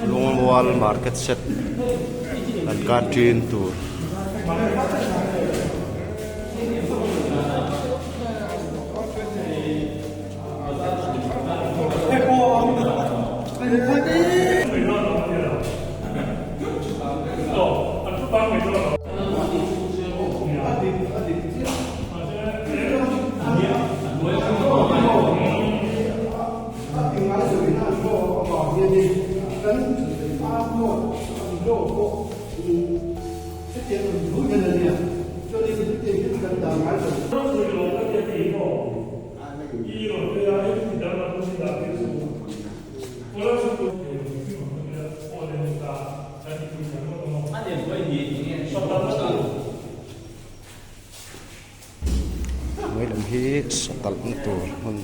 Lungmual market set an kar thin tur. Hnuai lam hi satalh na tur hmun.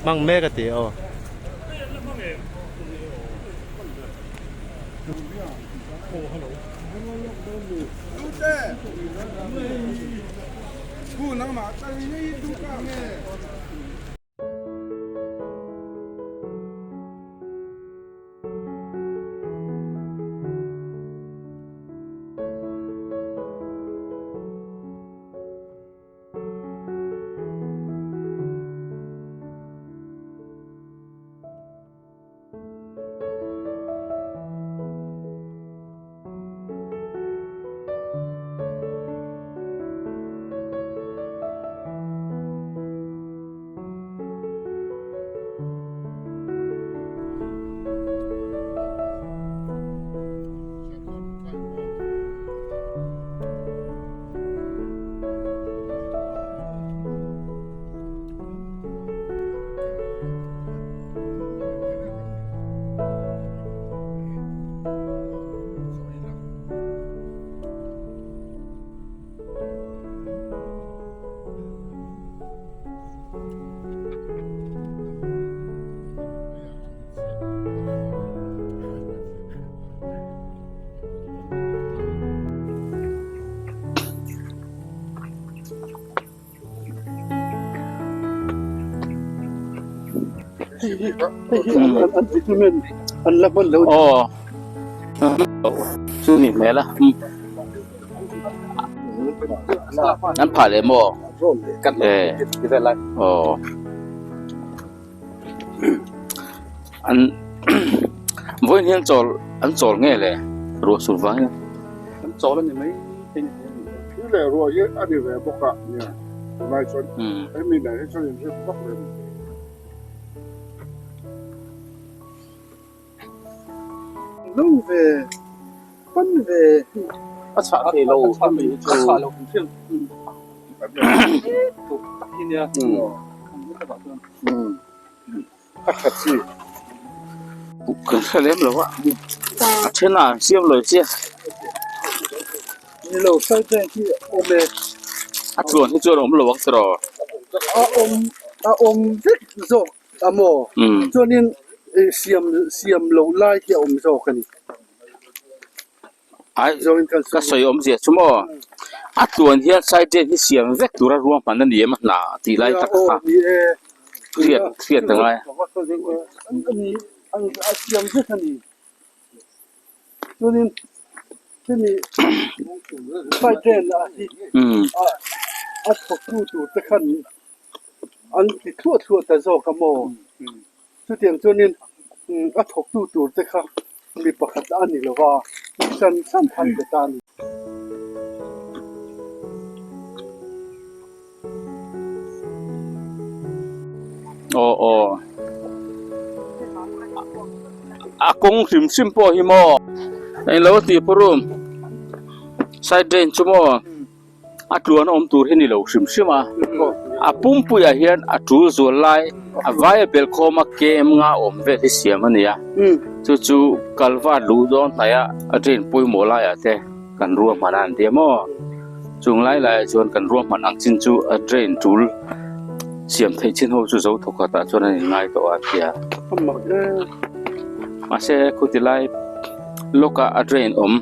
Hmang mek a ti aw. Aw chu ni hmel a an phah leh maw aw an vawiin hian chawl an chawl nge le ruah sur vang hian an chawl a ni mai thil leh ruah hi a ni ve bawk a nia tunlai chuan hemi nen hi chuan inrem vak rem. Lo ve pan ve a chhah thei lo a mi hi chu a chhah lo hrim hrim tak hi nia a tha chi kan hre lem lo a a then a siam lo chiah ni lo side bank hi awm e a tluan hi chuan awm lo ang tiraw a awm a awm vek zawk A maw? Chuanin siam siam loh lai hi a awm zawk a ni. Ai, ka sawi awmzia chu maw? A tluan hian side drain hi siam vek tura ruahman a ni em a hna tih lai tak kha hriat hriat a ngai. A siam vek a ni. Chuanin hemi side drain ah hi a thawktu tur te khan An ti thluah thluah ta zawk a maw? Chutiang chuanin a thawktu tur te kha mi pakhat a ni lo va, mi hran hran an pe ta a ni. Aw aw. A kawng hrim hrim pawh hi maw? Englo a ti pawh side drain chu maw? A tluan awm tur hi ni lo hrim hrim a, a pumpuiah hian a tul zual lai a vaia belkhawma kem nga awm vel hi siam a ni a, chu chu kalvar luh dawn hnaih a a train pawimawh laiah te kan ruahman a an ti a maw? Chung lai laiah chuan kan ruahman ang chin chu a train tul siam theih chin ho chu zo thawkhatah chuan an inngai tawh a an ti a, mahse khuti lai lawkah a train awm.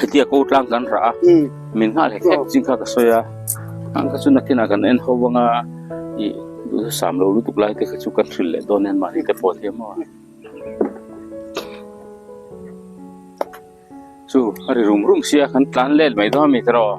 Hetia ko tlang kan rah a, min nghah hlek hlek ching kha ka sawi a, ang kha chu nakinah kan en ho vang a, ih duhthusam lo lutuk lai te kha chu kan hrilh leh dawn nen mahni te pawh thiam maw. Chu a ri rum rum sia kan tlan let mai dawn a mi tiraw.